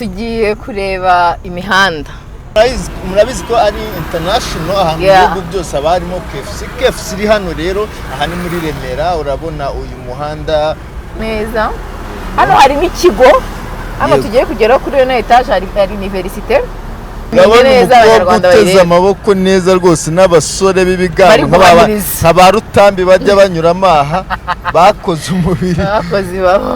Tugiye kureba imihanda. Murabizi ko ari international, ahantu mu bihugu byose haba harimo KFC. KFC iri hano rero, aha ni muri Remera, urabona uyu muhanda neza. Hano hari n'ikigo, hano tugiye kugeraho kuri ino etaje hari universite. Urabona neza umukobwa Abanyarwanda uteze bayireba. amaboko neza rwose, n'abasore Bari b'ibigango guhamiriza. nka ba Rutambi bajya banyuramo aha, bakoze umubiri. Abakozi babo.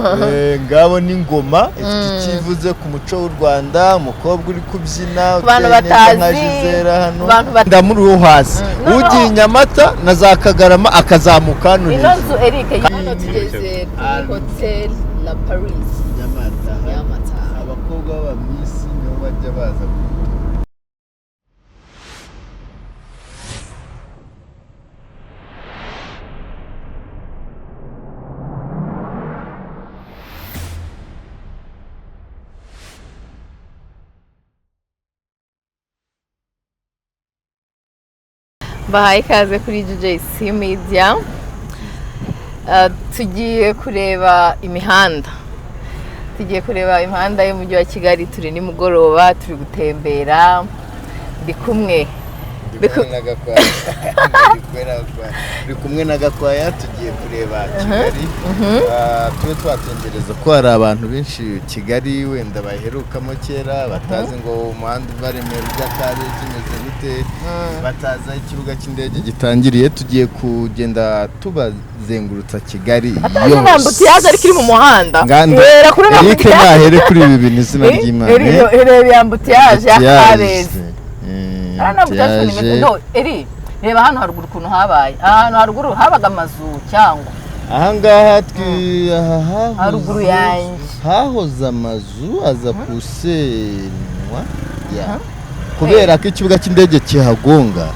Ngabo n'ingoma ifite icyo ivuze ku muco w'u Rwanda, umukobwa uri kubyina Ku bantu uteye neza nka batazi, Gisele hano. ku bantu Ndamuri wo hasi No, no. ugiye i Nyamata na za Kagarama akazamuka hano Ino hejuru. nzu Eric, hano tugeze kuri Hotel La Paris Nyamata. Nyamata. Abakobwa b'abamisi nibo bajya baza kwitora. Bahaye ikaze kuri GJC Media. Tugiye kureba imihanda, tugiye kureba imihanda y'umujyi wa Kigali. Turi nimugoroba, turi gutembera, ndi kumwe Ndi kumwe na Gakwaya. Ndi kumwe na Gakwaya, tugiye kureba Kigali. Tube twatembereza ko hari abantu benshi Kigali wenda baherukamo kera, batazi ngo umuhanda uva Remera ujya Kabeza umeze gute, batazi aho ikibuga cy'indege gitangiriye. Tugiye kugenda tubazengurutsa Kigali Atazi na ambutiyaje ariko iri mu muhanda. Nganda Hera kuri Eric ambutiyaje. nahere kuri ibi bintu, izina ry'Imana. Reba ambutiyaje ya Kabeza. Ambutiyaje. Hano ambutiyaje ni imeze. No, Eri, reba hano haruguru ukuntu habaye. Ahantu haruguru habaga amazu cyangwa Ahangaha aha Haruguru yanjye. Hahoze amazu aza gusenywa ya kubera ko ikibuga cy'indege kihagonga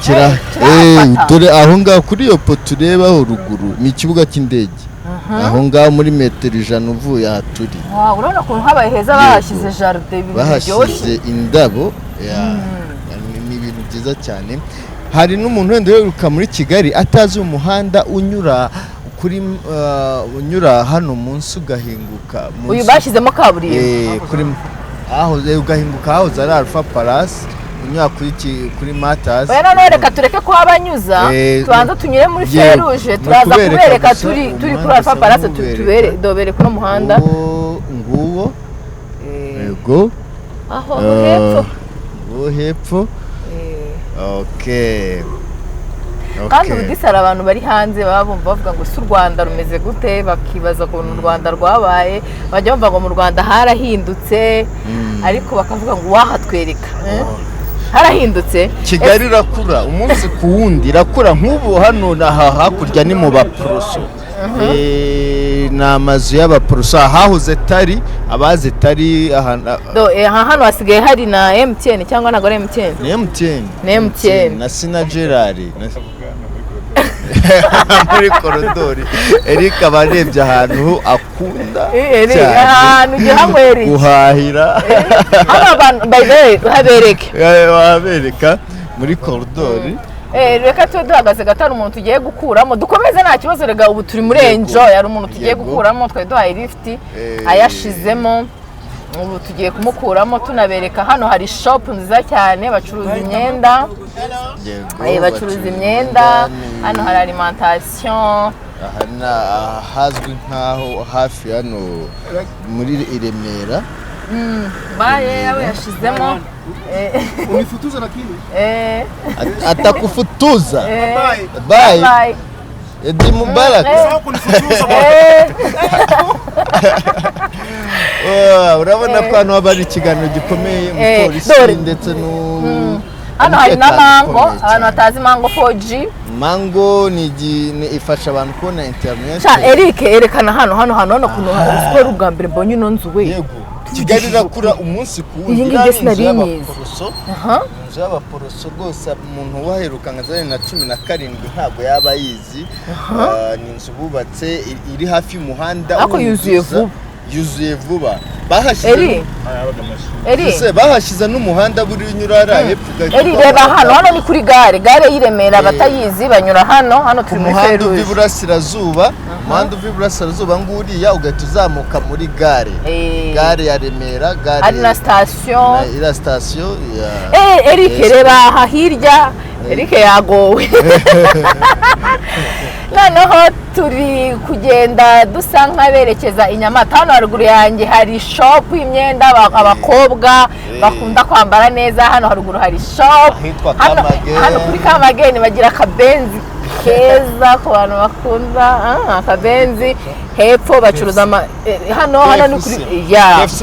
kira Kirahafata. Dore aho ngaho kuri iyo poto urebaho ruguru ni ikibuga cy'indege, aho ngaho muri metero 100 uvuye aha turi. Wow, urabona ukuntu habaye heza, bahashyize jardin, ibintu biryoshye. Bahashyize indabo ya, ni ibintu byiza cyane. Hari n'umuntu wenda uheruka muri Kigali atazi umuhanda unyura kuri unyura hano munsi ugahinguka munsi- Uyu bashyizemo kaburimbo. Kuri aho ugahinguka hahoze ari Alpha Palace, unyura kuri kuri Matas. Oya, noneho reka tureke kuhabanyuza, tubanza tunyure muri feruje, Ni turaza ukubereka kubereka gusa turi kuri umuhanda Alpha usa Palace, n'ubereka. tubere dobere kuno muhanda. Nguwo nguwo yego. Aho hepfo. Nguwo hepfo. Okay. Kandi ubu disi hari abantu bari hanze baba bumva bavuga ngo si u Rwanda rumeze gute, bakibaza ukuntu u Rwanda rwabaye, bajya bumva ngo mu Rwanda harahindutse, ariko bakavuga ngo wahatwereka. Harahindutse. Kigali irakura umunsi ku wundi, irakura. Nk'ubu hano aha hakurya ni mu Baporoso. Ni amazu y'Abaporoso ahahoze tari abazi tari aha Aha hano hasigaye hari na MTN cyangwa ntabwo ari MTN? Ni MTN. Ni MTN. Na Sina Gerard muri korodori. Eric aba arebye ahantu akunda Eric, cyane ahantu ujya hanywera iki? guhahira. Hano abantu by the way habereke. Wabereka muri korodori. Reka tube duhagaze gato, hari umuntu tugiye gukuramo, dukomeze nta kibazo. Rega ubu turi muri enjoy, hari umuntu tugiye gukuramo, twari duhaye lift ayashizemo, ubu tugiye kumukuramo tunabereka. Hano hari shop nziza cyane bacuruza imyenda. Yego, Bacuruza imyenda, hano hari alimentation. Aha ni ahazwi nk'aho hafi hano muri i Remera. Baye yawe yashizemo. Unifutuza lakini. Atakufutuza. Bye. Bye. Bye. Edi Mubarak. Sawa kunifutuza. Urabona ko hano haba hari ikiganiro gikomeye, umupolisi Dore. ndetse Hano hari na umutekano mango, ukomeye abantu cyane. batazi mango 4G. Mango ni ifasha abantu kubona internet. Sha Eric, erekana hano hano hano hano ukuntu hari ubwa mbere mbonye ino nzu we. Yego. Kigali irakura umunsi ku wundi. Iyi ngiyi Iriya ni sinari inzu nyizi. y'Abaporoso. Aha. Inzu y'Abaporoso rwose umuntu waheruka nka za 2017 ntabwo yaba ayizi. Ni inzu bubatse iri hafi y'umuhanda. Ariko yuzuye uwuzuza. vuba. Yuzuye vuba. Bahashyize Eri. Eri. Ese bahashyize n'umuhanda buri unyura hariya hepfo ugahita Eri, reba ugaruka. hano, hano ni kuri gare, gare y'i Remera, abatayizi banyura hano, hano Ku turi muri muhanda uva feruje. iburasirazuba. Umuhanda uva iburasirazuba nguriya, ugahita uzamuka muri gare, gare ya Remera, gare Hari na sitasiyo. Iriya sitasiyo ya Eric, Yes. reba aha hirya. Eric yagowe. Noneho turi kugenda dusa nk'aberekeza i Nyamata. Hano haruguru yanjye hari shop y'imyenda, abakobwa bakunda kwambara neza. Hano haruguru hari shop. Ahitwa Hano, Kamageni. hano kuri Kamageni bagira akabenzi keza ku bantu bakunda akabenzi. Hepfo bacuruza hano ni kuri KFC. Ya. KFC,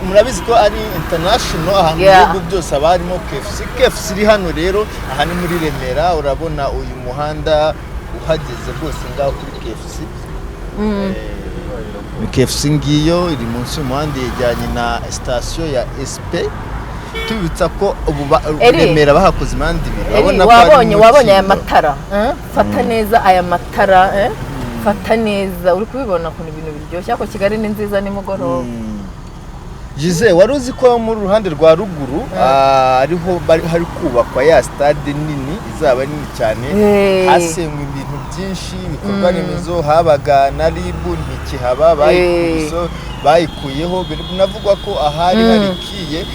murabizi ko ari international, ahantu mu bihugu byose haba harimo KFC. KFC iri hano rero, aha ni muri Remera. Urabona uyu muhanda uhageze rwose ngaho kuri KFC. Ni KFC ngiyo iri munsi y'umuhanda, yegeranye na sitasiyo ya SP. Tubibutsa ko ubu Eri. Remera bahakoze imihanda ibiri. Eri, Urabona ko hari wabonye wabonye aya umukindo. matara, eh? Fata neza aya matara, eh? Fata neza, uri kubibona ukuntu ibintu biryoshye? Ariko Kigali ni nziza nimugoroba. Gize wari uzi ko mu ruhande rwa ruguru ariho hari kubakwa ya stade nini, izaba nini cyane? Hasenywe ibintu byinshi, ibikorwa remezo. Habaga na RIB, ntikihaba, bayikuyeho. Binavugwa ko ahari hari kiye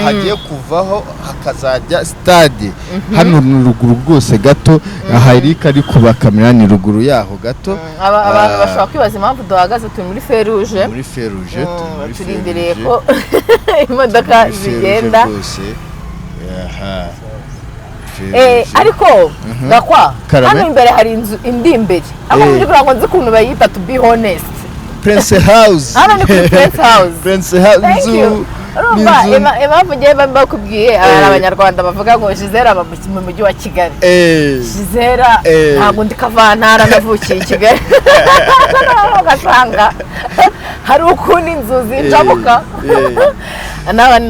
hagiye kuvaho hakazajya stade. Hano ni ruguru rwose gato, aha Eric ari kubaka ni ruguru yaho gato. Abantu bashobora kwibaza impamvu duhagaze. Turi muri feruje. Muri feruje, turi muri Turindiriye feruje. ko imodoka Muri feruje zigenda. rwose. Aha. Eh, Feruje. Ariko gakwa, Karame. hano imbere hari inzu indi imbere aho muri kugira ngo nzi ukuntu bayita, to be honest. Prince House. Hano ni kuri Prince House. Prince House. Thank Inzu you. Urumva ni inzu- impamvu ngiye mbakubwiye, hari abanyarwanda bavuga ngo Gisele aba mu mujyi wa Kigali. Gisele, ntabwo ndi kavantara, navukiye i Kigali. Ugasanga hari ukuntu inzu zinjabuka.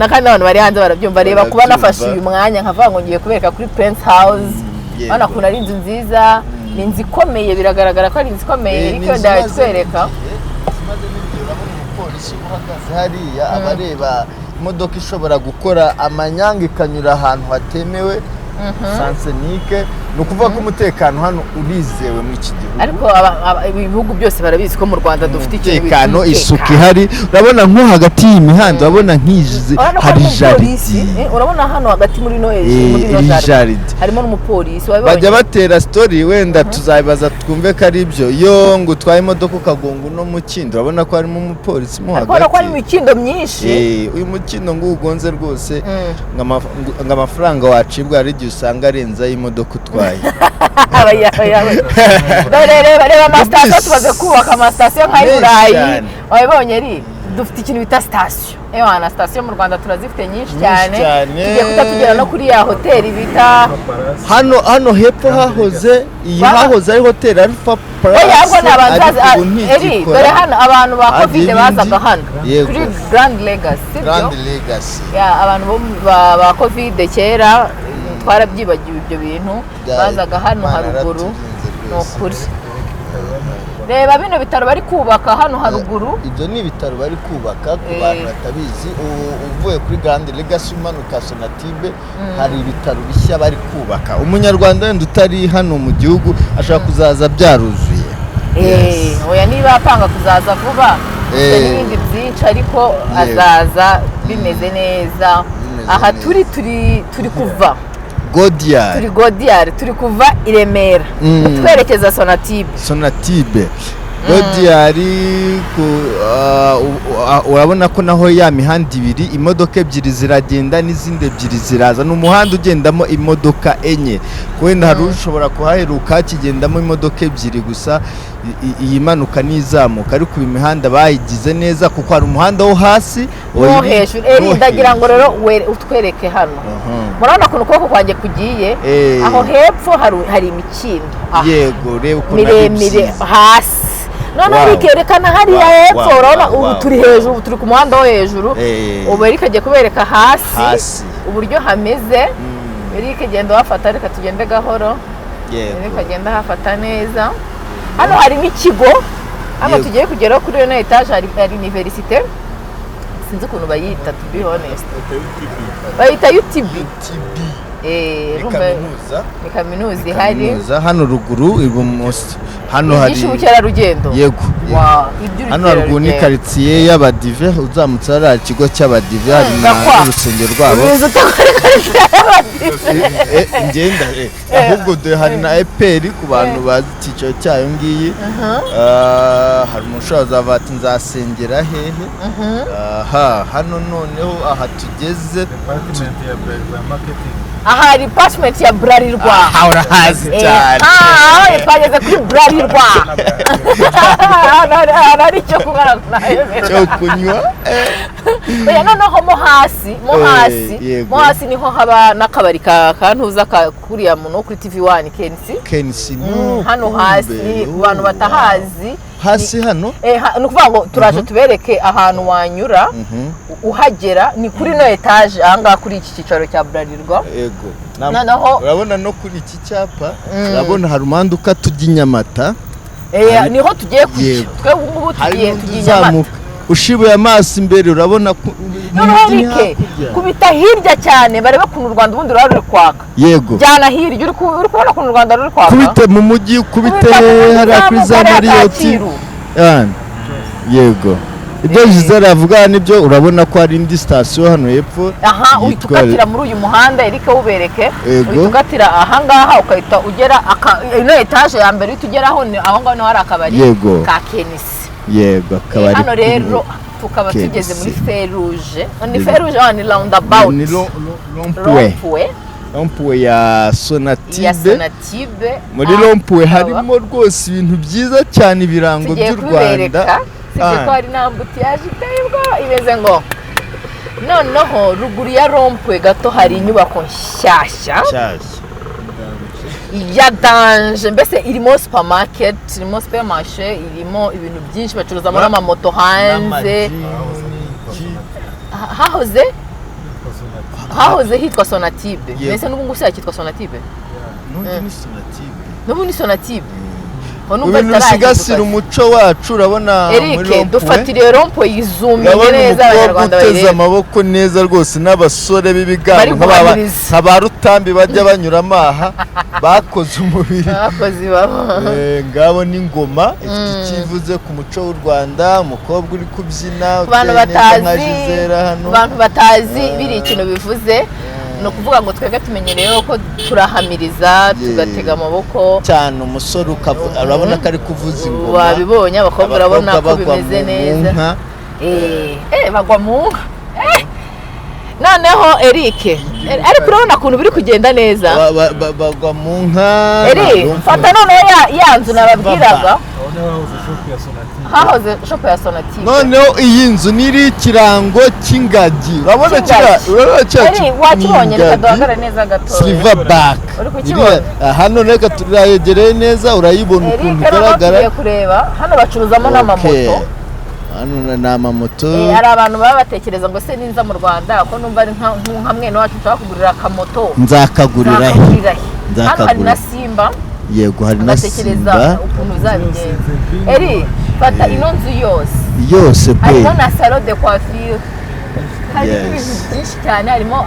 Kandi abantu bari hanze barabyumva. Reba kuba Barabyumva. nafashe uyu mwanya nkavuga ngo ngiye kubereka kuri Prince House. Urabona ukuntu ari inzu nziza, ni inzu ikomeye, biragaragara ko ari inzu ikomeye. Ni Ariko inzu wenda imaze yatwereka. n'igihe, imaze n'igihe. Urabona umupolisi uhagaze hariya, aba areba imodoka ishobora gukora amanyanga ikanyura ahantu hatemewe, sens unique. Ni ukuvuga ko umutekano hano urizewe muri iki gihugu. Ariko ibihugu byose barabizi ko mu Rwanda dufite ikintu bita Umutekano, isuku umutekano. ihari. Urabona nko hagati y'iyi mihanda, urabona nk'izi Urabona ko hari harimo umupolisi, jardin. Urabona hano hagati muri no hejuru, muri ino iri jardin jardin. harimo n'umupolisi, wabibonye? Bajya batera story, wenda tuzabibaza twumve ko ari byo. Iyo ngo utwaye imodoka ukagonga uno mukindo, urabona ko harimo umupolisi mo Ariko urabona ko harimo hagati. imikindo myinshi. Uyu mukindo ngo ugonze rwose, ngo amafaranga wacibwa hari igihe usanga arenze ay'imodoka utwaye. Aba. Dore reba, reba amasitasiyo. Bisi. Tumaze kubaka amasitasiyo nk'ay'i Menshi Burayi. cyane. Wabibonye ri dufite ikintu bita sitasiyo. Ewana, sitasiyo mu Rwanda turazifite nyinshi cyane. Cyane. Tugiye guhita tugera no kuri ya hoteli bita Hano hepfo hahoze iyi hahoze ari hoteli Alpha Oya, ahubwo ni abantu Palace, bazi ariko ubu eri, ntigikora. dore hano abantu ba Hagiye Covid ibindi. bazaga hano Yego. kuri Grand Legacy, sibyo? Grand Legacy. Ya, abantu ba Covid kera, twarabyibagiwe ibyo bintu. Bazaga hano Imana haruguru. yaraturinze Ni rwose. ukuri. Reba bino bitaro bari kubaka hano haruguru. Ibyo ni ibitaro bari kubaka ku bantu batabizi. Uvuye kuri Grand Legacy umanuka Sonatube, hari ibitaro bishya bari kubaka. Umunyarwanda wenda utari hano mu gihugu ashobora kuzaza byaruzuye. Oya, niba apanga kuzaza vuba, ufite n'ibindi byinshi, ariko azaza bimeze neza. Bimeze Aha neza. turi kuva Godiyari. Turi Godiyari, turi kuva i Remera twerekeza Sonatube. Sonatube, Godiyari. Urabona ko naho ya mihanda ibiri, imodoka ebyiri ziragenda n'izindi ebyiri ziraza. Ni umuhanda ugendamo imodoka enye. Wenda hari ushobora kuhaheruka hakigendamo imodoka ebyiri gusa, iyi imanuka n'izamuka. Ariko ubu imihanda bayigize neza kuko hari umuhanda wo hasi No hejuru. Eri, no ndagira ngo hejuru. rero utwereke hano. Murabona ukuntu ukuboko kwanjye kugiye? Aho hepfo hari imikindo. Aha. Yego, reba ukuntu ari Miremire byiza. hasi. Noneho bikerekana hariya hepfo. Urabona ubu turi hejuru, ubu turi ku muhanda wo hejuru. Ubu Eric agiye kubereka hasi, Hasi. uburyo hameze. Eric, genda wafata, reka tugende gahoro. Eric agenda ahafata neza. Hano harimo ikigo hano tugiye kugeraho kuri ino etaje. Hari université, sinzi ukuntu bayita, to be honest. Bayita UTB. TB. Ni kaminuza. Ni kaminuza ihari. Kaminuza hano ruguru ibumoso hano hari yigisha ubukerarugendo. Yego. Wow, Hano haruguru ni iby'ubukerarugendo. karitsiye y'abadive, uzamutse hari ikigo cy'abadive, hari Gakwa. n'urusengero rwabo. Ubizi ute ko ari karitsiye y'abadive? Ngenda ahubwo dore hari na EPR ku bantu bazi icyiciro cyayo ngiyi. Hari umuntu ushobora kuzavuga ati nzasengera hehe? Aha hano noneho aha tugeze Department ya Bralirwa marketing. Aha department ya Bralirwa. Aha urahazi cyane. Aha twageze kuri Bralirwa. Ahantu hari icyo kunywa nayemera. Cyo kunywa. Oya, noneho mo hasi, mo hasi, Yego. mo hasi niho haba n'akabari ka kantuza ka kuriya muntu wo kuri TV 1 Kensi. Kensi no Hano kumbe, hasi ku bantu oh, batahazi. Hasi hano. Ni ukuvuga ngo turaje tubereke ahantu wanyura uhagera, ni kuri no etaje ahangaha kuri iki cyicaro cya Bralirwa. Yego. Noneho- Urabona no kuri iki cyapa, urabona hari umuhanda ukata ujya i Nyamata. Niho tugiye kujya. Yego. Twe ubu ngubu Hari tugiye n'undi tugiye Nyamata. uzamuka ushibuye amaso imbere, urabona ko mu Noneho mujyi ni Eric, hakurya. kubita hirya cyane barebe ukuntu u Rwanda ubundi ruba ruri kwaka. Yego. Jyana hirya, uri kubona ukuntu u Rwanda ruri kwaka. Kubite mu mujyi, kubite Kubita mu mujyi, hariya kuri za uzamuka hariya Marriott. Kacyiru. Yego, ibyo Gisele avuga nibyo. Urabona ko hari indi sitasiyo hano hepfo Aha uhita yitwa- ukatira muri uyu muhanda, Eric wubereke. Yego. Uhita ukatira aha ngaha ukahita ugera ino etaje ya mbere uhita ugeraho, ni aho ngaho niho hari akabari Yego. ka Kenisi. Yego, akabari. Hano rero tukaba Kenisi. tugeze muri feruje, ni Yego. feruje, ni roundabout. Ni rond-point. Rond-point Rond-point ya ya Sonatube. Sonatube. Muri rond-point harimo rwose ibintu byiza cyane, ibirango Tugiye by'u Rwanda. kubereka sibyo ko hari n'ambutiyaje iteye ubwoba imeze ngo noneho ruguru ya rond-point gato hari inyubako nshyashya Nshyashya ya danje, mbese irimo supermarket, irimo supermarché, irimo ibintu byinshi, bacuruzamo n'amamoto hanze. Hahoze hitwa Sonatube. Yego. Mbese n'ubu ngubu cyitwa Sonatube? N'undi ni Sonatube. N'ubu ni Sonatube. Ngo nubwo Ibintu bisigasira bitarahinduka. umuco wacu, urabona muri Eric, rond-point. dufatire rond-point yizumiye Urabona neza umukobwa abanyarwanda uteze bayirebe. amaboko neza rwose, n'abasore Bari b'ibigango guhamiriza. nka ba Rutambi bajya banyuramo aha bakoze umubiri. Abakozi baba Ngabo n'ingoma ifite icyo ivuze ku muco w'u Rwanda, umukobwa uri kubyina Ku bantu uteye neza nka batazi, Gisele hano. ku bantu batazi biri ikintu bivuze, ni ukuvuga ngo twebwe tumenyereyeho ko turahamiriza, tugatega amaboko cyane, umusore urabona ko ari kuvuza ingoma. Wabibonye, abakobwa urabona ko bagwa bimeze mu neza. nka. Bagwa mu nka. Noneho Eric, ariko urabona ukuntu biri kugenda neza. Bagwa mu nka. Eric, fata noneho ya nzu nababwiraga. Aho niho hahoze shop ya Sonatube. Hahoze shop ya Sonatube. Noneho iyi nzu niri ikirango cy'ingagi, urabona Cy'ingagi. kiriya, urabona kiriya Eric, wakibonye? Reka ingagi. duhagarare neza gatoya. Silverback. Uri kukibona? Hano reka turayegereye neza, urayibona Eric, ukuntu noneho igaragara. tugiye kureba hano bacuruzamo n'amamoto. Hano ni amamoto. Hari abantu baba batekereza ngo se ninza mu Rwanda ko numva ari nka mwene wacu nshobora kugurira akamoto, Nzakagurira he? nzakagurira he? Hano hari Nzakagurira. na Simba. Yego, hari na Ugatekereza Simba. ukuntu uzabigenza. Eri, fata ino nzu yose. Yose pe. Harimo na salon de coiffure, harimo Yes. ibintu byinshi cyane, harimo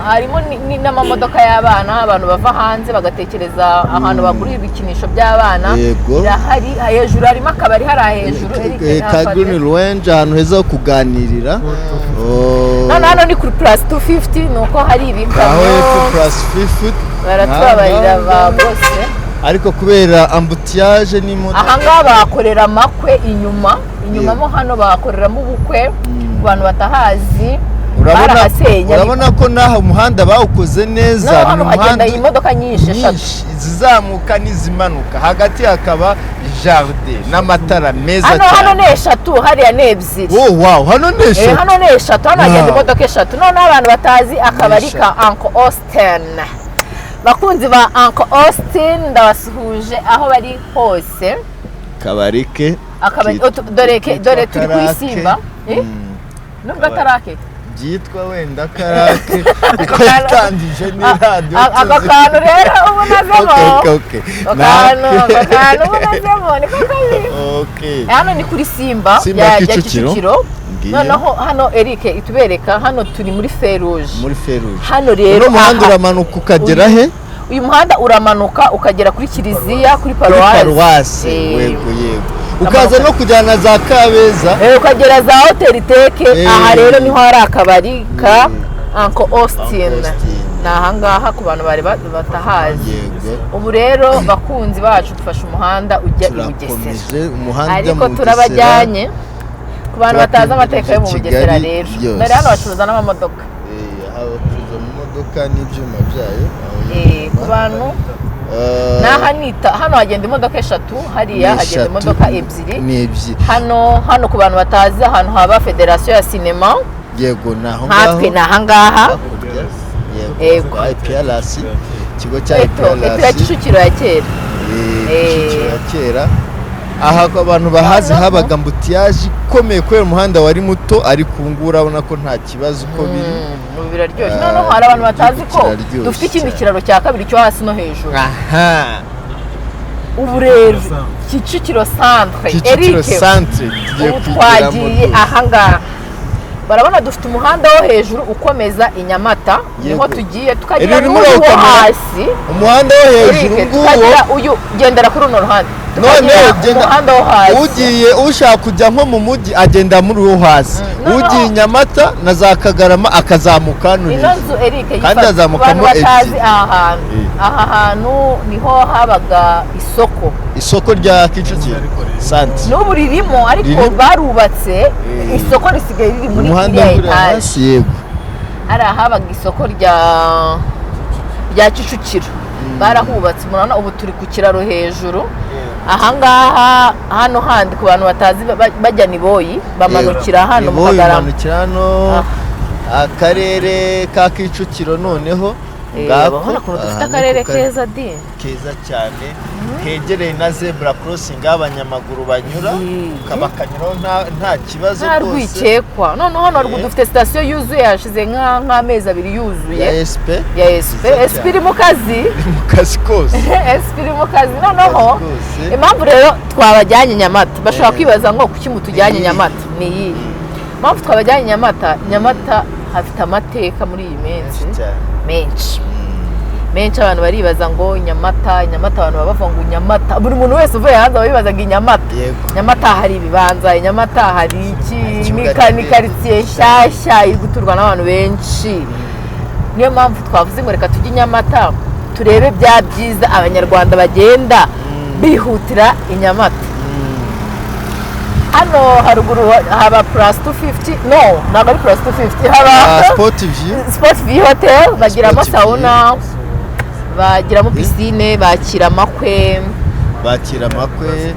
n'amamodoka y'abana, abantu bava hanze bagatekereza ahantu bagurira ibikinisho by'abana. Yego. Irahari hejuru, harimo akabari hariya hejuru. Eric, Ka nahafate. Green Lounge, ahantu heza ho kuganirira. Oh. None hano ni kuri plus 250, ni uko hari Aho ibikamyo. hepfo plus 50. Baratubabarira ba bose. Ariko kubera embouteillage n'imodoka. Aha ngaha bahakorera amakwe, inyuma inyuma mo hano bahakoreramo ubukwe ku bantu batahazi. Barahasenya. Urabona ko n'aha umuhanda bawukoze neza. No Ni hano hagenda umuhanda imodoka nyinshi eshatu. nyinshi izizamuka n'izimanuka, hagati hakaba jardin n'amatara meza Hano cyane. ni eshatu, hariya ni ebyiri. Oh wow, hano ni eshatu. Hano ni eshatu, hano hagenda Wow. imodoka eshatu. Noneho abantu batazi akabari ka Uncle Austin, bakunzi ba Uncle Austin ndabasuhuje aho bari hose. Kabari ke Akabari dore turi kuri Karake. Simba. Nubwo atarake. Byitwa wenda karake kuko yatangije n'iradiyo. Ako kantu rero ubu nazemo. Okay, okay. Ako kantu ubu nazemo niko kabi. Okay. Hano ni kuri Simba Simba ya Kicukiro. Kicukiro. Ngiyo. Noneho hano Eric itubereka, hano turi muri feruje. Muri feruje. Hano rero Uno muhanda aha, uramanuka ukagera he? Uyu muhanda uramanuka ukagera kuri kiliziya, kuri Kuri paruwasi. Paruwasi. Yego, yego, ukaza no kujyana za Kabeza. Ukagera za hoteli teke. Aha rero niho hari akabari ka Uncle Austin. Uncle Austin. Ni ahangaha ku bantu bari batahazi. Ubu rero, bakunzi bacu, dufashe umuhanda ujya i Bugesera. Turakomeje umuhanda ujya Ariko mu turabajyanye ku bantu batazi amateka yo mu Kigali Bugesera rero. yose. Dore hano bacuruza n'amamodoka. Aha bacuruza amamodoka n'ibyuma byayo aho Ku inyuma. bantu n'aha nita hano hagenda imodoka eshatu, hariya Ni hagenda eshatu, imodoka ebyiri. Ni ebyiri. Hano ku bantu batazi ahantu haba federasiyo ya sinema, Yego, ni aho ngaho. nkatwe ni ahangaha. Hakurya. Yego. Yego. IPRC, ikigo cya Eto eto ya IPRC. Kicukiro ya kera. Kicukiro ya kera. Aha ku abantu bahazi habaga embouteillage ikomeye kubera umuhanda wari muto, ariko ubu ngubu urabona ko nta kibazo uko biri. Ubu biraryoshye. Ah, Noneho hari abantu batazi ko kiraryoshye dufite ikindi cyane. kiraro cya kabiri cyo hasi no hejuru. Aha. Ubu rero Kicukiro Centre. Kicukiro Eric, Centre tugiye ubu kwigeramo twagiye rwose. ahangaha, barabona dufite umuhanda wo hejuru ukomeza i Nyamata, niho tugiye, tukagira Iri urimo n'uyu wo urawukamera? hasi. Umuhanda wo hejuru Eric, nguwo. tukagira uyu, gendera kuri runo ruhande, None tukagira genda umuhanda wo hasi. Ugiye ushaka kujya nko mu mujyi agenda muri uwo hasi. No, no. Ugiye i Nyamata na za Kagarama akazamuka hano Ino hejuru. nzu, Eric, Kandi yifata ku hazamukamo bantu batazi ebyiri. aha hantu. Aha hantu niho habaga isoko. Isoko rya Kicukiro Centre. N'ubu ririmo, ariko Ririmo. barubatse isoko risigaye riri muri Umuhanda iriya uri etaje. hasi, yego. Hari ahabaga isoko rya Kicukiro, barahubatse. Murabona ubu turi ku kiraro hejuru ahangaha. Hano handi ku bantu batazi bajya Niboyi, bamanukira hano mu Niboyi, Kagarama. umanukira hano. Akarere ka Kicukiro noneho ngako. Urabona ukuntu dufite Aha ni akarere ku keza di. Keza cyane, kegereye na zebra crossing aho abanyamaguru banyura, bakanyuraho nta kibazo Nta rwose. rwikekwa. Noneho hano haruguru dufite sitasiyo yuzuye, hashize nk'amezi 2 yuzuye. Ya SP. Ya SP. Nziza SP cyane. iri mu kazi. Iri mu kazi kose. SP iri mu kazi. Noneho Kazi kose. impamvu rero twabajyanye Nyamata, bashobora kwibaza ngo kuki mutujyanye Ni iyihe? Nyamata, ni iyihe mpamvu twabajyanye Nyamata? Nyamata hafite amateka muri iyi minsi Cyane. menshi menshi. Abantu baribaza ngo Nyamata, Nyamata, abantu baba bavuga ngo Nyamata, buri muntu wese uvuye hanze aba yibaza ngo i Nyamata. Nyamata hari ibibanza, i Nyamata hari iki? Ikibuga Ni cy'indege. karitsiye nshyashya iri guturwa n'abantu benshi. Niyo mpamvu twavuze ngo reka tujye i Nyamata turebe bya byiza Abanyarwanda bagenda bihutira i Nyamata. Hano haruguru haba Plus 250, no, ntabwo ari Plus 250, haba Ah, Sport View. Sport View Hotel, bagiramo Sport View. sauna, bagiramo piscine, bakira amakwe. Bakira amakwe.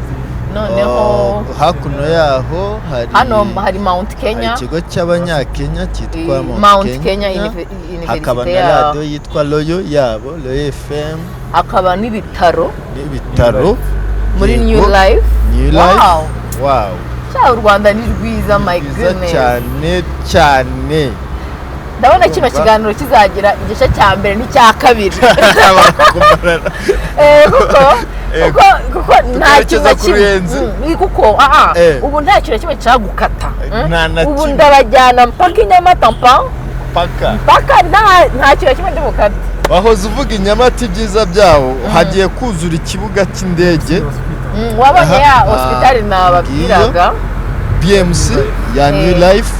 Noneho Oh, hakuno yaho hari hano hari Mount hari Kenya. ikigo cy'Abanyakenya cyitwa Mount Kenya University. Hakaba na radiyo yitwa Royal yabo, Royal FM. Hakaba n'ibitaro. N'ibitaro. Muri Yego. New Life. New Life. Wow. Wow. Cya u Rwanda ni rwiza, my Byiza goodness. cyane cyane. Ndabona kino Urumva? kiganiro kizagira igice cya mbere n'icya kabiri. Kumarana. Kuko nta kintu Tukerekeza na ku kimwe Ruyenzi. Kuko ubu nta kintu na kimwe cyagukata. Nta na Ubu kimwe. ndabajyana mpaka i Nyamata, mpa Paka. mpaka, nta kintu na kimwe ndi bukate. Wahoze uvuga i Nyamata ibyiza byawo, hagiye kuzura ikibuga cy'indege. Wabonye ya Aha, hospitali nababwiraga? BMC ya New Life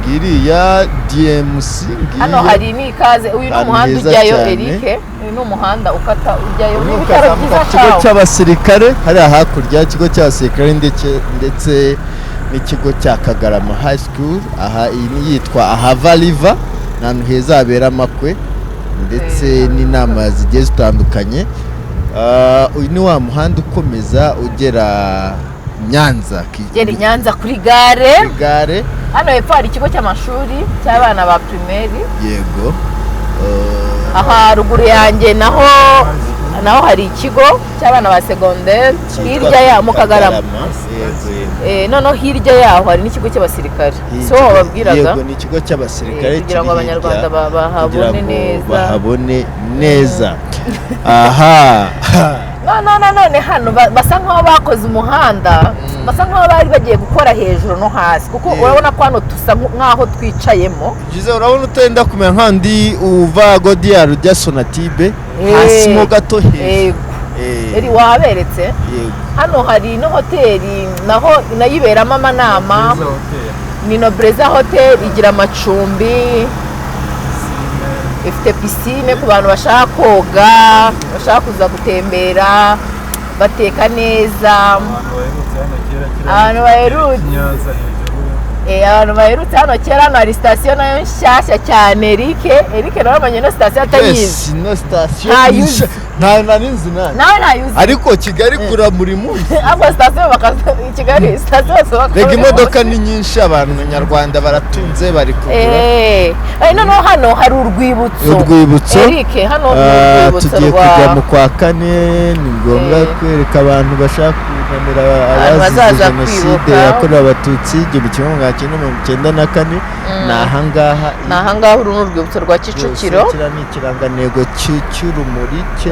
ngiriya, DMC ngiyo. Hano hari n'ikaze. Uyu ni Ahantu umuhanda heza ujyayo. cyane. Eric, uyu ni umuhanda ukata ujyayo. Ni Ubu ibitaro ukazamuka byiza ku kigo cawo. cy'abasirikare hariya hakurya, ikigo cy'abasirikare ndetse n'ikigo cya Kagarama High School. Aha iyi ni yitwa Ahava River, ni ahantu heza habera amakwe ndetse n'inama zigiye zitandukanye. Ah, uyu ni wa muhanda ukomeza ugera Nyanza. Ugera i Nyanza kuri gare. Kuri gare. Hano hepfo hari ikigo cy'amashuri cy'abana ba primaire. Yego. Aha haruguru yanjye naho hari ikigo cy'abana ba segonderi. Cyitwa Hirya ya mu Kagarama. Yego, yego. Noneho hirya yaho hari n'ikigo cy'abasirikare, si wo wababwiraga? Yego, ni ikigo cy'abasirikare Kugira ngo kiri Abanyarwanda hirya, bahabone kugira ngo neza. Bahabone neza aha. No, no, no, none hano basa nkaho bakoze umuhanda. Basa nk'aho bari bagiye gukora hejuru no hasi, kuko urabona ko hano dusa nk'aho twicayemo. Byiza, urabona utenda kumera nk'andi uva Godiyari ujya Sonatibe, hasi mo gato, hejuru. Yego. Eri, wahaberetse. Yego. Hano hari no hoteli naho nayo iberamo amanama. Nziza hotel. Ni Nobreza Hotel, igira amacumbi, ifite piscine ku bantu bashaka koga, bashaka kuza gutembera, bateka neza. Abantu baherutse hano kera kera. Abantu baherutse. Nyanza hejuru. Abantu baherutse hano kera, hano hari sitasiyo nayo nshyashya cyane. Eric, Eric nawe amenya ino sitasiyo atayizi. Yes, ino sitasiyo. Ntayuzi. Nta nari nzi nanjye. Nawe ntayuzi. Ariko Kigali kura buri munsi. Ahubwo sitasiyo bakaza i Kigali, sitasiyo bose bakora Rega buri imodoka munsi. ni nyinshi, abantu nyarwanda baratunze, bari kugura. Noneho hano hari urwibutso. Urwibutso. Eric, hano ni urwibutso Tugiye rwa kujya mu kwa kane, ni ngombwa kwereka abantu bashaka kunamira Abantu abazize bazaza jenoside kwibuka. yakorewe Abatutsi 1994. Ni ahangaha. Ni ahangaha, uru ni urwibutso rwa Kicukiro. Rwose kiriya ni ikirangantego cy'urumuri cye.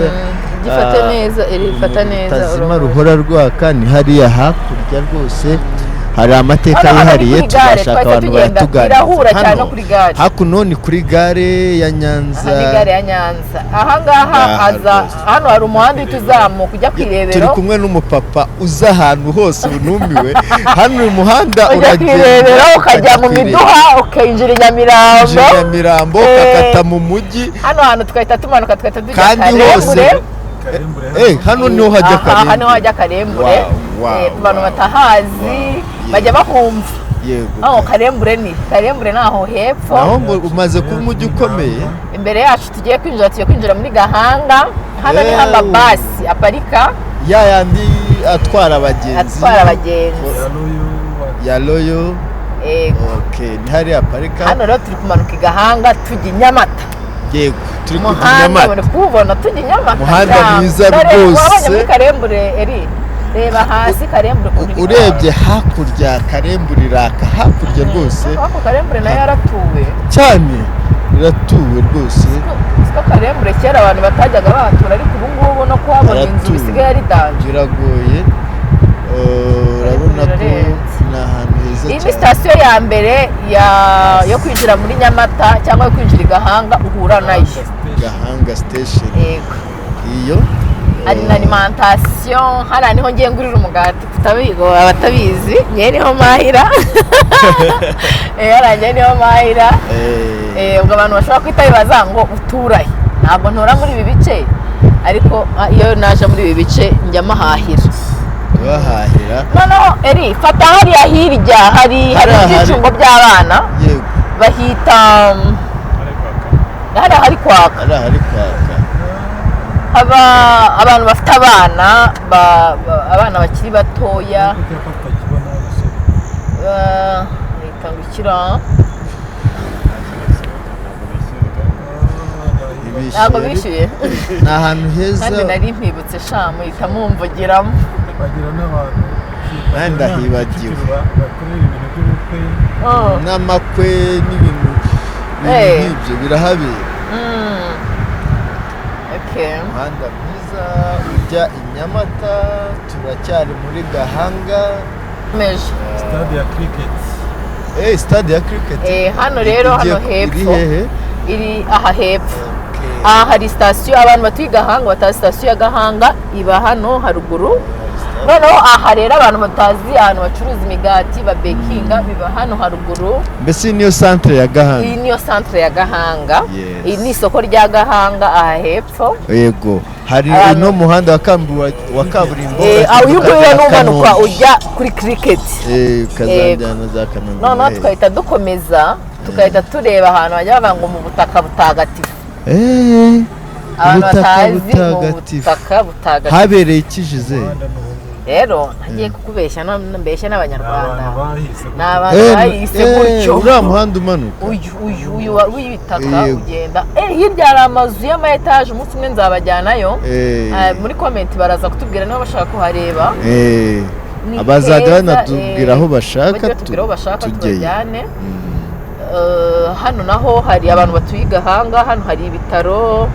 Gifate neza eri, fata neza Rutazima, urumuri. ruhora rwaka. Ni hariya hakurya rwose, hari amateka Hano hano ni yihariye. kuri gare, Tuzashaka twahise abantu tugenda, baratuganiriza. birahura cyane Hano, no kuri gare. Hakuno ni kuri gare ya Nyanza. Aha ni gare ya Nyanza ahangaha. Aha Haza rwose. hano hari umuhanda uhita uzamuka ujya ku Turi Irebero. kumwe n'umupapa uza ahantu hose, ubu numiwe. Hano uyu muhanda Ujya ku uragenda Irebero, ukajya mu ku Irebero. Miduha, ukinjira i Nyamirambo. Winjira i Nyamirambo, ukakata mu mujyi. Hano hantu tugahita tumanuka, tugahita tujya Kandi Karembure. hose. Karembure. Hano niho hajya Aha, hano Karembure. hajya Karembure. Ku bantu batahazi bajya bahumva. Aho Karembure, ni Karembure ni aho hepfo. Naho ngo umaze kuba umujyi ukomeye. Imbere yacu tugiye kwinjira muri Gahanga. Hano niho amabasi aparika. Ya yandi atwara abagenzi. Atwara abagenzi. Ya Royo. Ya Royo. Yego. Okay, ni hariya aparika. Hano rero turi kumanuka i Gahanga tujya i Nyamata. Yego, turi kujya i Umuhanda Nyamata. muri kuwubona, tujya i Nyamata. Umuhanda Cyane. mwiza Dore, rwose. wabonye muri Karembure, eri, reba hasi Karembure ukuntu iri. Urebye hakurya, Karembure iraka hakurya rwose. Ako Karembure nayo yaratuwe. Cyane, iratuwe rwose. Siko Karembure kera abantu batajyaga bahatura, ariko ubu ngubu no kuhabona inzu Haratuwe. bisigaye ari danger. Biragoye. Urabona ko Birarenze. ni ahantu heza Iyi ni cyane. sitasiyo ya mbere yo kwinjira muri Nyamata cyangwa yo kwinjira i Gahanga uhura nayo. Gahanga Station. Yego. Iyo Hari na alimentation hariya, niho ngiye ngurira umugati. Abatabizi, ngewe niho mahira. Hariya ngewe niho mahira. Ubwo abantu bashobora guhita bibaza ngo uturahe? Ntabwo ntura muri ibi bice, ariko iyo naje muri ibi bice njya mahahira. Bahahira. Noneho eri, fata hariya hirya, hari Hariya ibyicungo by'abana. Bahita hariya hari kwaka. Hariya hari kwaka. Haba abantu bafite abana abana bakiri batoya. Icyapa tutakibona abasore. Bahita ngo ikira. Ntabwo Ibishyuye. bishyuye. Ni ahantu heza. Kandi nari mpibutse shamu ihita mumvugiramo. Bagira n'abantu Nanjye ndahibagiwe. Bakorera ibintu by'ubukwe. Oh. N'amakwe n'ibintu nk'ibyo birahabera. Okay. Umuhanda mwiza ujya i Nyamata, turacyari muri Gahanga. Meje. Stade ya cricket. Stade ya cricket. Hano rero, hano Iri hepfo. hehe? Iri aha hepfo. Okay. Aha hari sitasiyo, abantu batuye i Gahanga batazi sitasiyo ya Gahanga, iba hano haruguru. Noneho aha rero abantu batazi ahantu bacuruza imigati babekinga, biba hano haruguru. Mbese iyi niyo centre ya Iyi Gahanga? niyo centre ya Gahanga. Yes. Iri ni isoko rya Gahanga aha hepfo. Yego, hari uno muhanda wa kaburimbo Uyu nguyu ukagera n'umanuka Kanombe. ujya kuri cricket. Ukazajyana za Kanombe. Noneho tugahita dukomeza, tugahita tureba ahantu bajya bavuga ngo mu butaka butagatifu. Abantu Ubutaka batazi mu butagatifu. butaka butagatifu. Habereye ikijize? Umuhanda ni ubu ngubu. Rero ntagiye kukubeshya, mbeshya Ni n'abanyarwanda. abantu bahise. Ni abantu bahise gutyo. Uriya muhanda umanuka. Uyu w'ibitaka ugenda, hirya hari amazu y'ama etaje, umunsi umwe nzabajyanayo. Muri comment baraza kutubwira niba bashaka kuhareba. Ni Abazajya heza, banatubwira aho bashaka bajye batubwira aho bashaka tujyeyo. tubajyane. Hano naho hari abantu batuye i Gahanga, hano hari ibitaro.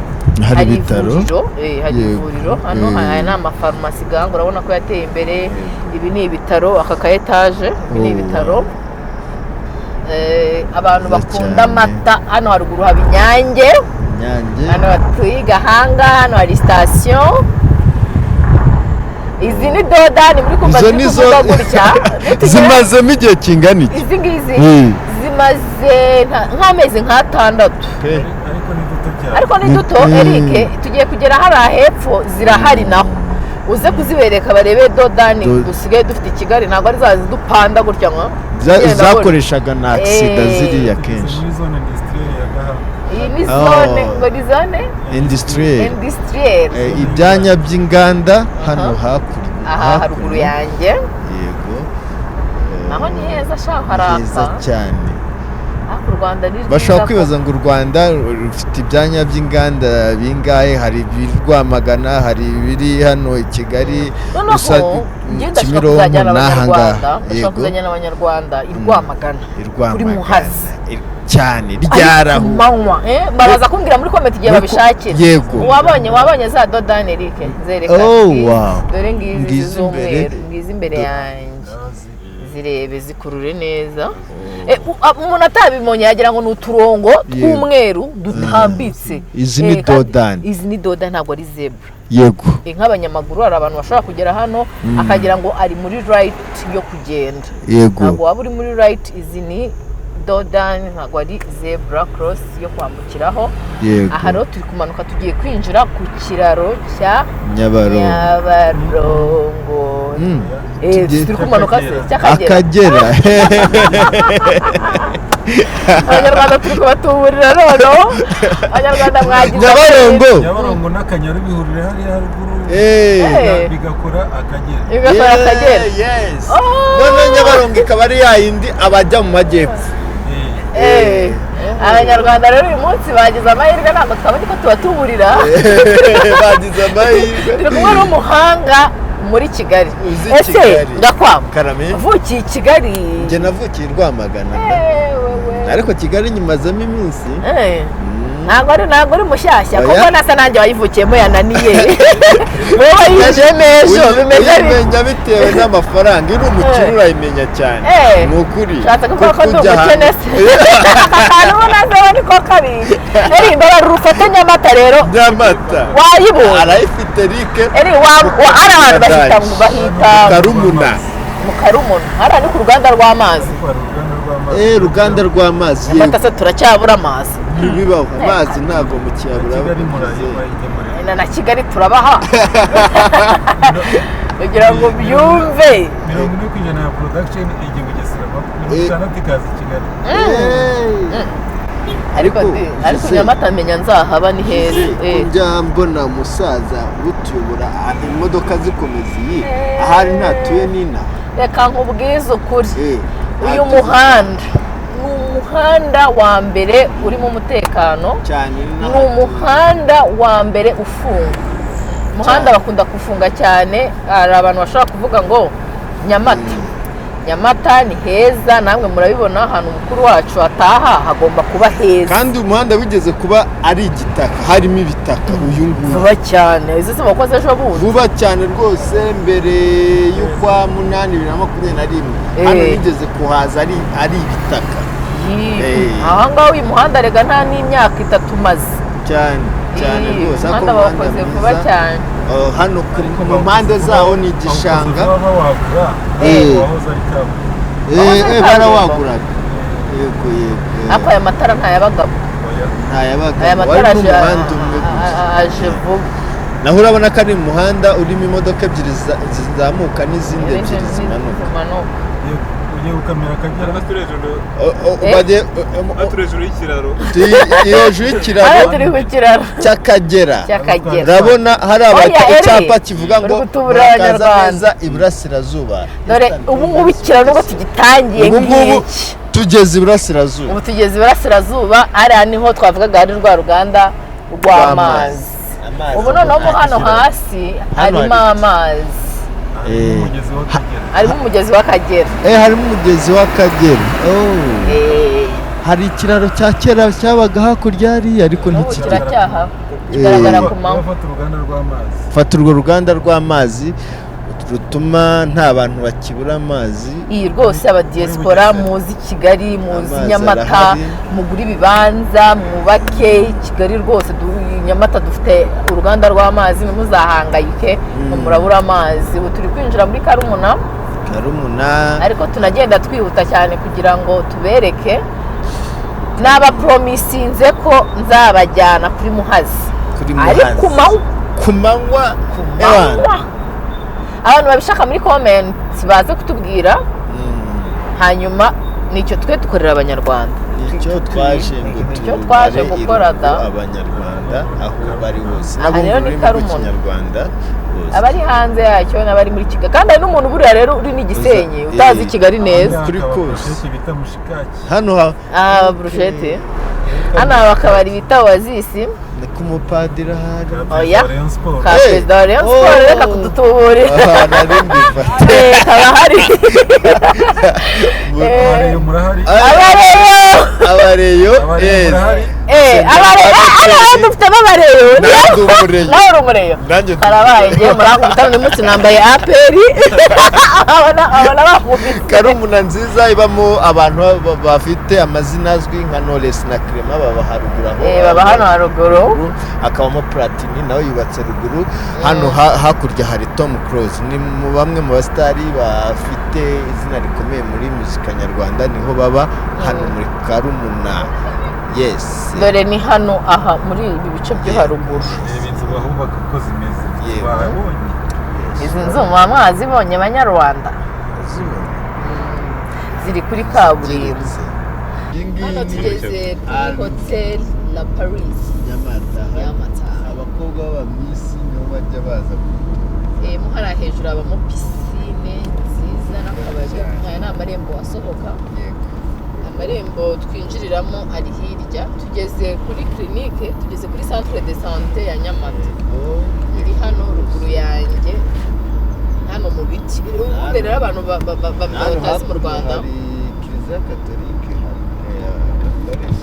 Hari ibitaro. Ivuriro, hari Yego. ivuriro hano. Aya ni amafarumasi gahanga, urabona ko yateye imbere. Ibi ni ibitaro, aka ka etaje, ibi ni Oh. ibitaro. Abantu Byiza bakunda cyane. amata, hano haruguru haba Inyange. Inyange. Hano hatuye Gahanga, hano hari sitasiyo. Izi ni dodani muri kumva Izo ziri ni zo kuvuga gutya. Zimazemo igihe kingana iki? Izi ngizi Mm. zimaze nk'amezi nk'atandatu. Ariko ni duto cyane. Ariko ni duto. Eric, tugiye kugera hariya hepfo, zirahari naho, uze kuzibereka barebe dodani dusigaye dufite i Kigali. Ntabwo ari za zidupanda gutya ngo genda gutya. Zakoreshaga na agisida ziriya Tugeze kenshi. muri zone industrielle ya Gahanga. Iyi ni zone Oh. ngo ni zone Industriel. Industrielle. Ibyanya by'inganda hano hakurya. Aha haruguru yanjye. Yego. Naho ni heza sha, Heza haraka. cyane. Ariko u Rwanda ni rwiza Bashobora ko- kwibaza ngo u Rwanda rufite ibyanya by'inganda bingahe? Hari ibiri Rwamagana, hari ibiri hano i Kigali. Noneho Gusa njye ndashaka Kimironko kuzajyana n'aha abanyarwanda, ngaha. ndashaka Yego. kuzajyana abanyarwanda i Rwamagana I kuri Rwamagana. Muhazi. Cyane Ari ku ryarahu manywa, baraza kumbwira muri comment igihe babishakira. Yego. Wabonye za dodani, Eric, nzereka. Oh, Ngizi. wow. Dore ngizi. Ngizi imbere. Z'umweru ngizi imbere yanjye. Zirebe, zikurure neza. Umuntu atabimonye yagira ngo ni uturongo tw'umweru dutambitse. Izi ni Kandi dodani. Izi ni dodani, ntabwo ari zebra. Yego. Nk'abanyamaguru, hari abantu bashobora kugera hano akagira ngo ari muri right yo kugenda. Yego. Ntabwo waba uri muri right. Izi ni dodani, ntabwo ari zebra cross yo kwambukiraho. Yego. Aha rero turi kumanuka, tugiye kwinjira ku kiraro cya Nyabarongo. Nyabarongo. Turi kumanuka se cy'Akagera. Akagera. Abanyarwanda turi kubatuburira noneho, abanyarwanda mwagize Nyabarongo. Nyabarongo n'Akanyaru bihurira hariya haruguru, bigakora Akagera. Bigakora Akagera. Yes. Oh. Noneho Nyabarongo ikaba ari ya yindi abajya mu majyepfo. Abanyarwanda rero uyu munsi bagize amahirwe, ntabwo twabonye ko tubatuburira. Bagize amahirwe. Turi kumwe n'umuhanga muri Kigali. Uzi Ese Kigali. Ndakwanga Karame. uvukiye i Kigali? Njye navukiye i Rwamagana da. Wewe. Ariko Kigali nyimazemo iminsi. Ntabwo ari mushyashya. Oya. Kuko nasa nanjye wayivukiyemo yananiye, wowe wayinjiyemo ejo, bimeze bite? Uyimenya bitewe n'amafaranga. Iyo uri umukire urayimenya cyane. Ni ukuri. Ushatse kuvuga ko Kuko ndi ujya umukene ahantu- se? Aka kantu ubona se niko kabi? Eri, mbabarira ufate Nyamata rero. Nyamata. Wayibonye? Arayifite Rike. Eri, hari abantu bahita ngo bahita Karumuna. Mu Karumuna hariya ni ku ruganda rw'amazi. Ariko hari uruganda rw'amazi. Uruganda rw'amazi. Nyamata Yego. se turacyabura amazi? Ntibibaho, amazi ntabwo mu kiyabura. Kigali murayigemurira. Na Kigali turabaha kugira ngo byumve. 40% ya production ijya i Bugesera, 60 ikaza i Kigali. Ariko Ariko, ariko Gisele, Nyamata menya nzahaba, ni heza. Njya mbona umusaza utuyobora, imodoka zikomeza iyi, ahari ntatuye n'ina. Reka nkubwize ukuri, uyu muhanda ni umuhanda wa mbere urimo umutekano. Cyane. Ni umuhanda wa mbere ufunga umuhanda, bakunda kufunga cyane. Hari abantu bashobora kuvuga ngo Nyamata, Nyamata ni heza, namwe murabibona, ahantu umukuru wacu ataha hagomba kuba heza. Kandi umuhanda wigeze kuba ari igitaka, harimo ibitaka uyu nguyu. Vuba cyane, izi si wakoze ejo bundi. Vuba cyane rwose, mbere y'ukwa munani 2021, hano wigeze kuhaza ari ibitaka. Aha ngaha uyu muhanda rega nta n'imyaka 3 umaze. Cyane cyane rwose, ariko Umuhanda bawukoze umuhanda vuba mwiza. cyane. Hano mu mpande zawo ni igishanga. Bawukoze vuba bawagura, wahoze ari kaburimbo. Wahoze ari kaburimbo. Barawaguraga, yego yego. Ariko aya matara ntayabagamo. Oya. Ntayabaga. Aya matara Wari aje n'umuhanda umwe gusa. aje vuba. Naho urabona ko ari umuhanda urimo imodoka ebyiri zizamuka n'izindi ebyiri zimanuka. Zimanuka. Ugiye gukamira Akagera. Turi hejuru. O- Turi hejuru y'ikiraro. Turi hejuru Hano y'ikiraro turi ku kiraro cy'Akagera. cy'Akagera. Urabona hari Oya, Eri, icyapa kivuga ngo uri gutubura murakaza Abanyarwanda. neza iburasirazuba. Dore ubu ngubu ikiraro nubwo tugitangiye Ubu ngubu ngiki. tugeze iburasirazuba. Ubu tugeze iburasirazuba, hariya niho twavugaga hari rwa ruganda rw'amazi. Amazi. Ubu noneho mo hano hasi Hano harimo hari- amazi. Harimo umugezi w'Akagera. Harimo umugezi w'Akagera. Harimo umugezi w'Akagera. Oh. Hari ikiraro cya kera cyabaga hakurya hariya, ariko N'ubu ntikigera. kiracyahaba. Kigaragara ku manywa. Bafata uruganda rw'amazi. Fata urwo ruganda rw'amazi rutuma nta bantu bakibura amazi. Iyi rwose aba diaspora muzi Kigali, muzi Amazi Nyamata, arahari. mugure ibibanza mwubake Kigali rwose. Nyamata dufite uruganda rw'amazi, ntimuzahangayike ngo murabura amazi. Ubu turi kwinjira muri Karumuna. Karumuna. Ariko tunagenda twihuta cyane kugira ngo tubereke. Nabapromisinze ko nzabajyana kuri Muhazi. Kuri Ari Muhazi. ku manywa. Ku manywa. Manywa. Abantu babishaka muri comment baze kutubwira, hanyuma nicyo twe dukorera Abanyarwanda. Nicyo twaje ngo Nicyo twaje tumare gukora da. irungu Abanyarwanda aho bari hose Aha n'abumva rero ni ururimi Karumuna. rw'Ikinyarwanda bose. Abari hanze yacyo n'abari muri Kigali, kandi hari n'umuntu buriya rero uri n'igisenyi utazi Kigali neza. Kuri Hakaba kose. burusheti bita mushikaki. Hano Ah, burushete hano haba akabari bita Oasis. Ni ku mupadiri ahari. Ka Oya. Perezida wa Rayon Sports. Ka Eh, perezida wa Rayon Sports. Oh. Reka kudutuburira. Aha, nari mbifata. Haba hari Abareyo murahari. Abareyo. Abareyo. Abareyo Yes. murahari. Abareyo hano dufitemo abareyo. Nanjye ndi umureyo. Nawe uri umureyo. Nanjye ndi Karabaye, ngiye murankubita undi munsi nambaye APR, abona bakubise. Karumuna nziza ibamo abantu bafite amazina azwi nka Knowless na Clement, baba haruguru aho. Baba hano haruguru. Hakabamo Platini, nawe yubatse ruguru hano. Hakurya hari Tom Close, ni mu bamwe mu basitari bafite izina rikomeye muri muzika nyarwanda, niho baba hano muri Karumuna, yes. Dore ni hano aha muri ibi bice byo haruguru. Reba inzu bahubaka uko zimeze. Yego. Bahabonye. Izi nzu muba mwazibonye Banyarwanda? Zibona. Ziri kuri kaburimbo. Zigeretse. Iyi ngiyi Hano ni tugeze kuri Hotel La Paris. Nyamata. Nyamata. Abakobwa b'abamisi nibo bajya baza. Mo hariya hejuru habamo pisine nziza n'akabari. Aya ni amarembo asohoka. Yego. Amarembo twinjiriramo ari hirya. Tugeze kuri clinique, tugeze kuri centre de santé ya Nyamata. Iri hano ruguru yanjye, hano mu biti. Ubundi rero abantu Hano batazi mu hakurya Rwanda, hari Kiliziya Katolike, hakurya ya Paris.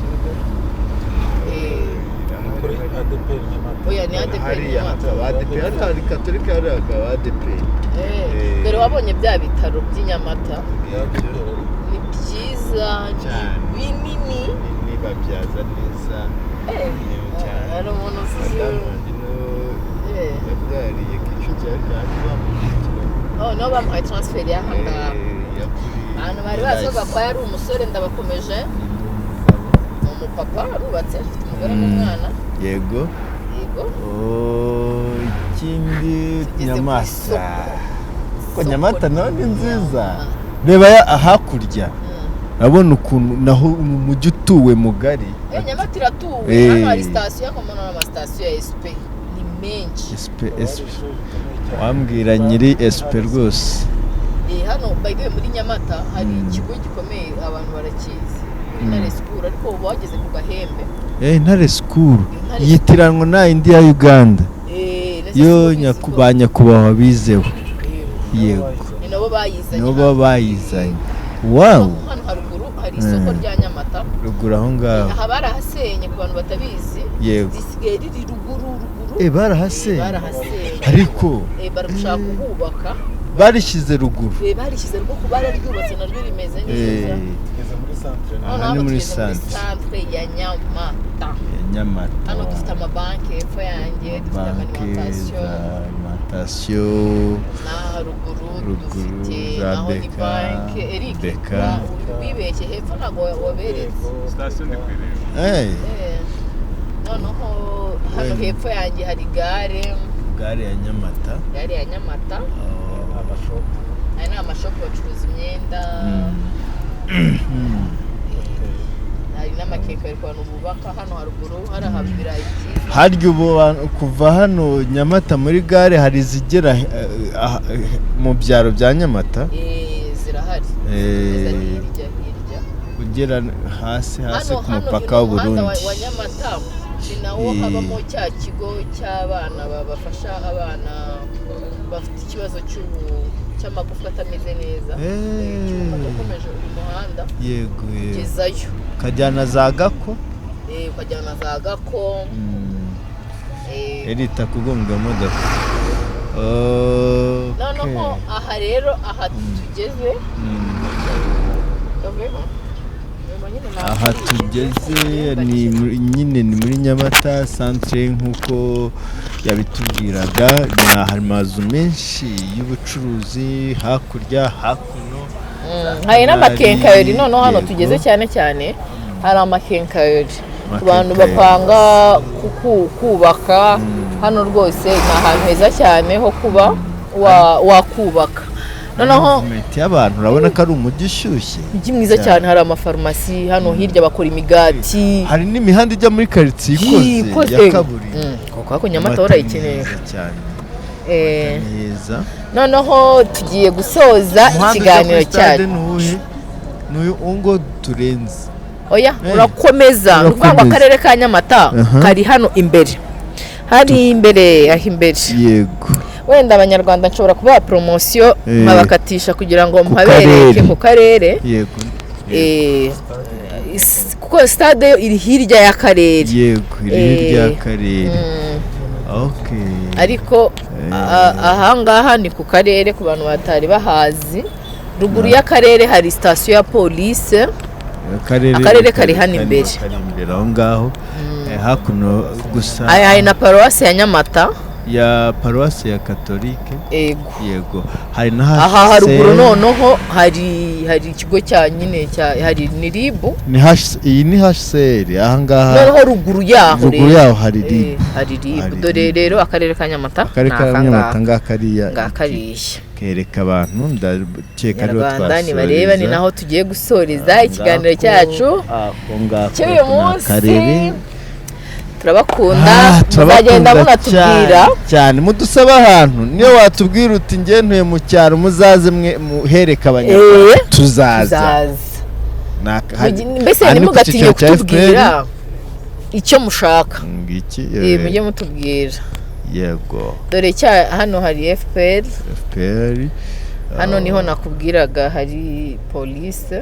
Kuri ADPR Nyamata. Oya, ni ADPR Hariya Nyamata. hakaba ADPR, hano hari Katolike, hariya hakaba ADPR. Dore wabonye bya bitaro by'i Nyamata, ni byiza, ni Cyane. binini. Nini, babyaza neza. Cyane. Hari umuntu uzi Madamu wanjye niwe yabyariye Kicukiro, ariko hano bamushyikira. Oh, nabo bamuhaye transfer y'aha ngaha. Yakuriye Abantu bari bazi ko Gakwaya ari umusore, ndabakomeje, ni umupapa, arubatse, afite umugore n'umwana. Yego. Yego. Oh, ikindi Tugeze ku Nyamata. isoko. Ko Isoko Nyamata naho ni nziza. Nyamata. Reba hakurya, urabona ukuntu naho mu mujyi utuwe mugari. Nyamata iratuwe. Hano hari sitasiyo y'akamaro n'amasitasiyo ya SP ni menshi. SP, SP, wambwira nyiri SP rwose. Hano by the way muri Nyamata hari ikigo gikomeye, abantu barakizi, kuri Intare School, ariko uba wageze ku Gahembe. Intare School. Intare. Yitiranwa na indi ya Uganda. Nese yo siko bizi ba nyakubahwa bizeho. Yego. Ni nabo bayizanye. Nibo hano. baba bayizanye, wow. Hano haruguru hari isoko rya Nyamata. Ruguru aho ngaho. Aha barahasenye, ku bantu batabizi. Yego. Risigaye riri ruguru ruguru. Barahasenye. Barahasenye. Ariko Bari gushaka kuhubaka. Barishyize ruguru. Barishyize rwo bararyubatse, naryo rimeze neza. Tugeze muri centre. Noneho Aha ni hano muri tugeze muri centre. centre ya Nyamata. Ya Nyamata. Hano dufite amabanki hepfo yanjye, dufite Banki alimentation. za alimentation. N'aha haruguru Ruguru dufite za naho ni Beka, banki. Eric, Beka. wibeshye hepfo, ntabwo waberetse. Sitasiyo ndi kuyireba. Noneho hano hepfo yanjye hari gare. Gare ya Nyamata. Gare ya Nyamata. Amashopu. Aya ni amashopu, bacuruza imyenda. Hari n'amakeke ku bantu bubaka hano haruguru, hari ahaba ibirayi byiza. Harya ubu kuva hano Nyamata muri gare hari izigera mu byaro bya Nyamata? Zirahari. Zigeza hirya hirya. Ugera hasi hasi Hano ku hano mupaka uyu w'u muhanda Burundi. wa Nyamata ni nawo habamo cya kigo cy'abana bafasha abana bafite ikibazo cy'amagufwa atameze neza. Cy'ubumuga. Ukomeje uyu muhanda Yego yego. ugezayo. Ukajyana za Gako. Ukajyana za Gako. Erita kugonga imodoka. Noneho aha rero, aha tugeze, Aha tugeze ni nyine ni muri Nyamata centre, nk'uko yabitubwiraga. Hari amazu menshi y'ubucuruzi hakurya, hakuno. Hari n'amakenkayori. Noneho hano tugeze cyane cyane hari amakenkayori ku bantu bapanga kubaka. Hano rwose ni ahantu heza cyane ho kuba wakubaka. Noneho y'abantu, urabona ko ari umujyi ushyushye. Umujyi mwiza cyane. Hari amafarumasi hano hirya, bakora imigati. Hari n'imihanda ijya muri karitsiye ikoze ya kaburimbo. Kuko Nyamata urayikinisha Noneho tugiye gusoza ikiganiro cyacu. N'uyu ngo turenze. Oya, urakomeza. Ni ukuvuga ngo akarere ka Nyamata kari hano imbere, hari imbere, aho imbere. Yego. Wenda Abanyarwanda nshobora kubaha poromosiyo, nkabakatisha kugira ngo mpabereke ku karere. Yego. Kuko stade yo iri hirya y'akarere. Yego, iri hirya y'akarere. Ariko ahangaha ni ku karere, ku bantu batari bahazi. Ruguru y'akarere hari sitasiyo ya polisi. Akarere kari hano imbere. Kari imbere aho ngaho hakuno gusa. Hari na paruwasi ya Nyamata. Ya paruwasi ya Katolike. Yego. Yego. Hari na aha haruguru noneho hari ikigo cya nyine cya hari ni RIB. Ni iyi ni HCR aha ngaha. Noneho ruguru yaho. Ruguru yaho hari RIB. Hari RIB. Dore rero akarere ka Nyamata. Akarere ka Nyamata ngakariya. Ngakariya. Kereka abantu, ndakeka ariho twasoreza. Nibareba ni naho tugiye gusoreza ikiganiro cyacu cy'uyu munsi. Turabakunda, muzagenda munatubwira cyane, mudusaba ahantu. Niyo watubwira uti nge ntuye mu cyaro, muzaze mwe muhereka Abanyarwanda, tuzaza. Mbese ntimugatinye kutubwira icyo mushaka, mujye mutubwira. Yego. Dore hano hari FPR. Hano niho nakubwiraga hari polisi.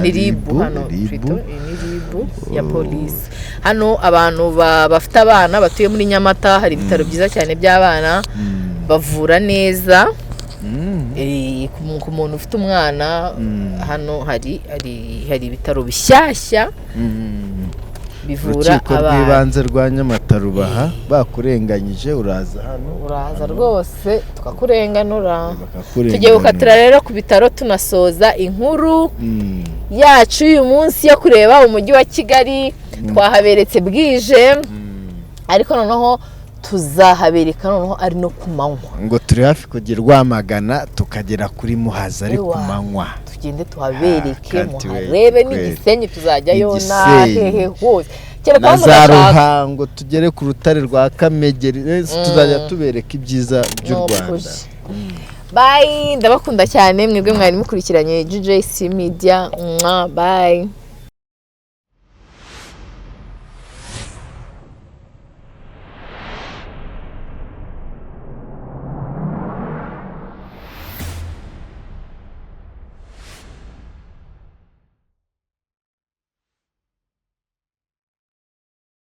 Ni RIB hano, ni RIB ya polisi. Hano abantu bafite abana batuye muri Nyamata, hari ibitaro byiza cyane by'abana, bavura neza. Ku muntu ufite umwana, hano hari ibitaro bishyashya bivura Urukiko rw'ibanze rwa Nyamata rubaha bakurenganyije, uraza hano. Uraza rwose tukakurenganura. Tugiye gukatira rero ku bitaro, tunasoza inkuru yacu uyu munsi yo kureba umujyi wa Kigali. Twahaberetse bwije, ariko noneho tuzahabereka noneho ari no ku manywa. Ngo turi hafi kugera Rwamagana, tukagera kuri Muhazi ari ku manywa. Tugende tuhabereke, muharebe n'Igisenyi, tuzajyayo na hehe hose. Na za Ruhango, tugere ku rutare rwa Kamegeri, tuzajya tubereka ibyiza by'u Rwanda. Bye, ndabakunda cyane mwebwe mwari mukurikiranye GJC Media. Bye.